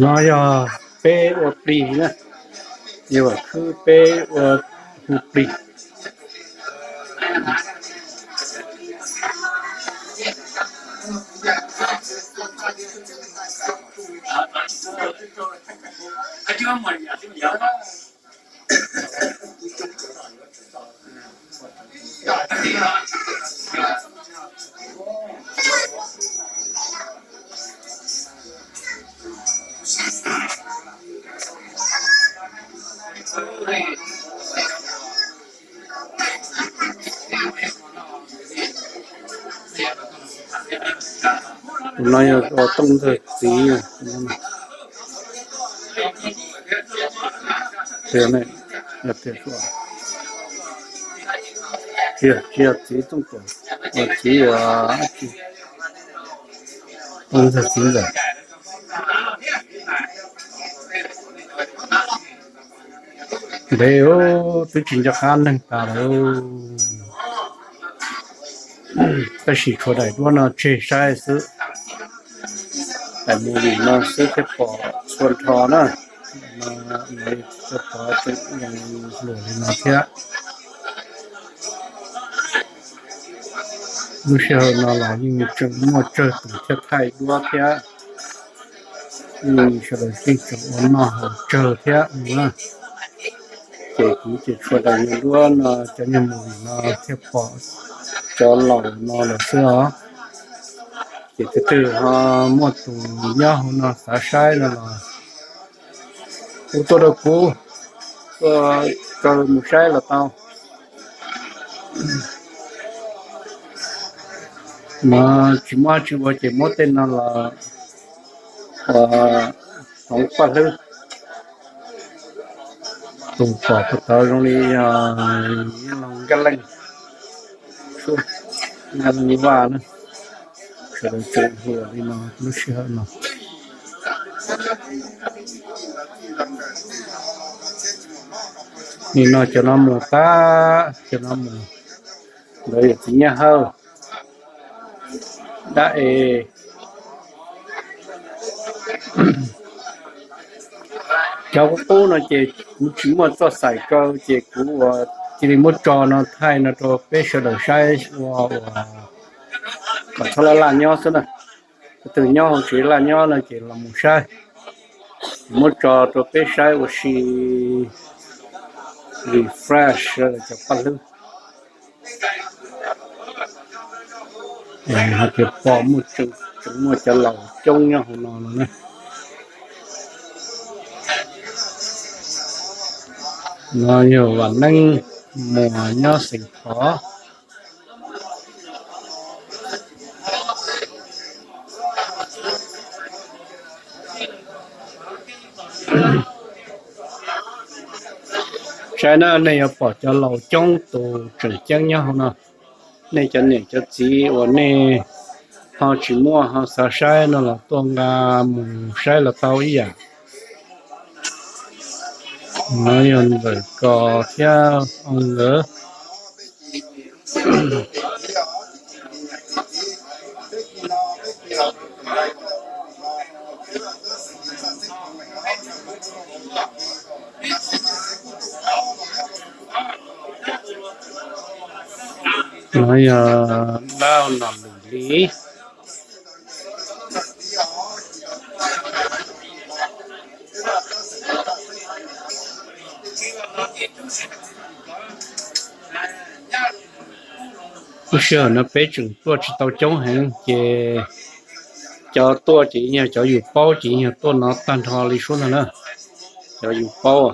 No yog peb ua plig na, yog khwb peb ua hu plig. Tus no yog ua Tooj Ntxawg txiv. Tias, tias, tsis yog txiv Tooj Tuam, ua txiv ua Tooj Ntxawg txiv ntxawm. Ntev, twb tsis nco qab neeg tas lawm. Tab sis tshuav daim duab no tseg saib xwb. Daim movie no xwb thiaj pom txhua nrho na. No, no tseem hluas li no thiab. Lub sij hawm no los yeej tseem muaj tsawg tus thiab thaij duab thiab. Yeej sawv daws yeej tseem ua noj haus tsawg thiab no. Ces kuv ces tshuav daim nyuag duab no, cov nyuag movie no thiaj pom cov laus no lawm xwb os. Ces tus twg ho muaj tus nyob hauv no xav saib no los hu tuaj rau kuv, tuaj kaw mus saib los tau. No tsis muaj tsis ua ces muab tej no los ua hloov paj hlwb. Tus pom puag tod zoo li yog Nkaj Leej, Nkaj Leej Vaj na. Sawv daws tseem hluas li no lub sij hawm no. Nim no cov no mus tag, cov no mus, lawv yog txiv Nyiaj Hawj, dab es. Cov qub qub no ces kuv tsis muaj txoj xaim kaw ces kuv ua cia li muab tso no thaij no rau peb sawv daws saib ua, ua kom txhob laj laj nyob xwb na. Tus twg nyob hauv tsev laj nyob no ces los mus saib. Muab tso rau peb saib ua si refresh cov paj hlwb. Hais tias pom muaj, tseem muaj cov laus coob nyob hauv no no na. No yog Vam Neeb Muas nyob Xeev Thos. Saib na, nej yuav pom cov laus coob tus tseem ceeb nyob hauv no. Nej cov niam cov txiv uas nej ho tsis muaj ho xav saib no los tuaj nqa mus saib los tau ib yam. No yog ntxawm Kos thiab oo nkawd. No yog dab Nom Lwm Lis. Lub sij hawm no peb tseem tuaj tsis tau coob heev ces cov tuaj ces yog cov yus paub ces yog tuaj no tag nrho li suab ntag na. Cov yus paub.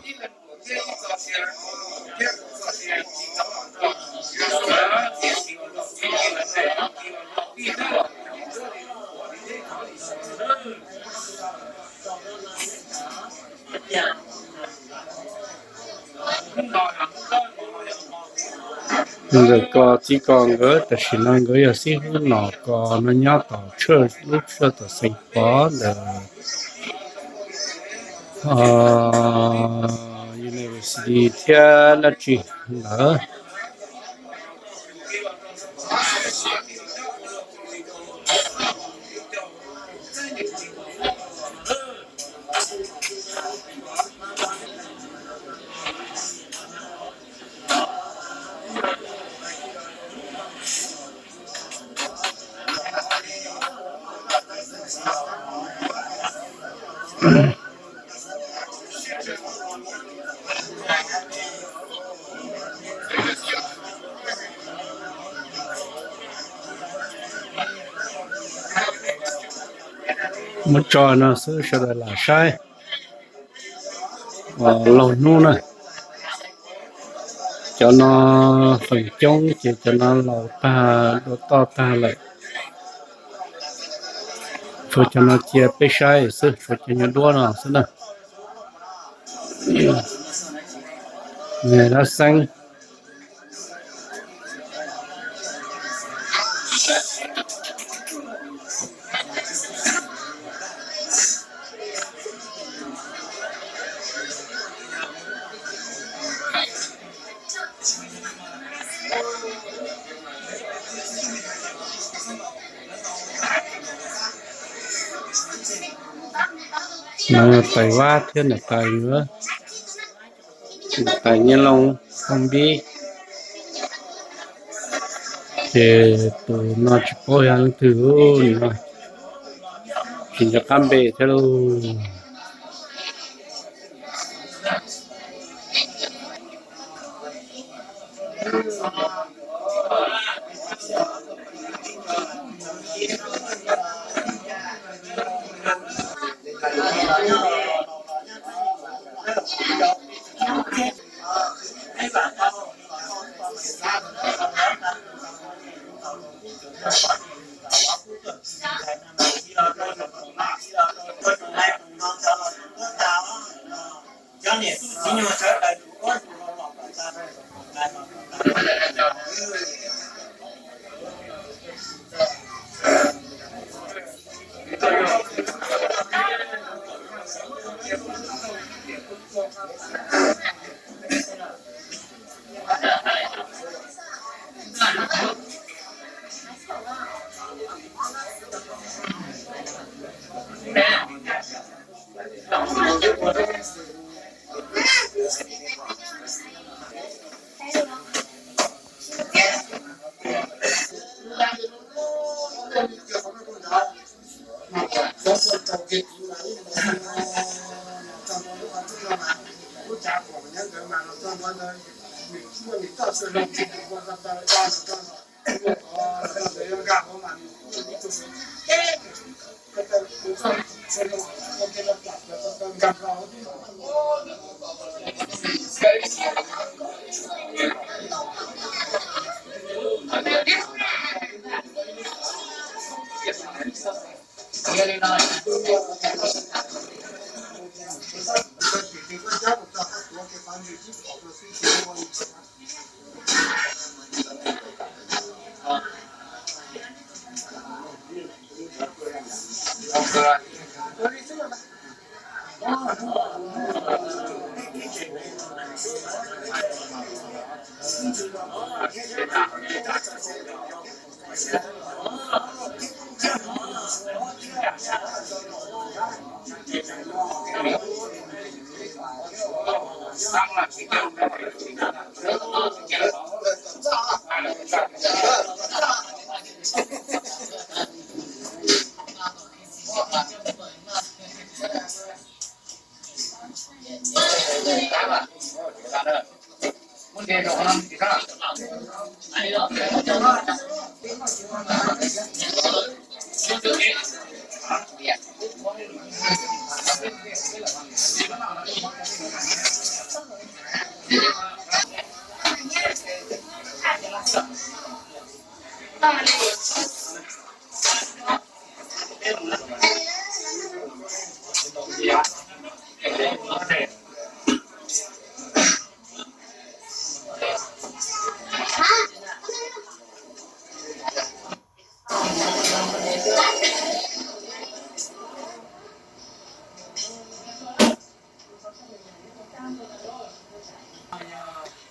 Ntawm ko txiv ko nkawd tam sim no nkawd yog xib hwb Nom Kos no nyob tom tshaj lub tshaj tom Xeev Pov ntawm university thiab dab tsi ntawd. Muab tso no xwb sawv daws lam saib. Laug hnub na, cov no feem coob ces cov no laus tag dua toj tag lawm. Tshuav cov no cia peb saib xwb, tshuav cov nyuag duab no xwb na. Dab xeeb. Tais Vab thiab niam tais, niam tais Nyiaj Looj Phooj Npib. Ces tus no tsis paub yog leej twg no, tsis nco qab npe thiab lauj.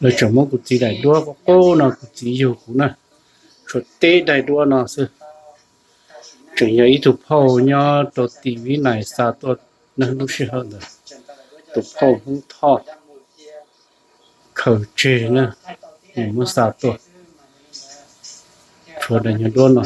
Lawv tseem muab kuv txiv daim duab qub qub no, kuv txiv yug kuv na, tshuav teb daim duab no xwb. Tseem yog ib tug phauj nyob rau tim Vib Nais xa tuaj na, lub sij hawm ntawd tus phauj Hmoob Thoj khaws tseg na, nws muab xa tuaj. Tshuav daim nyuag duab no.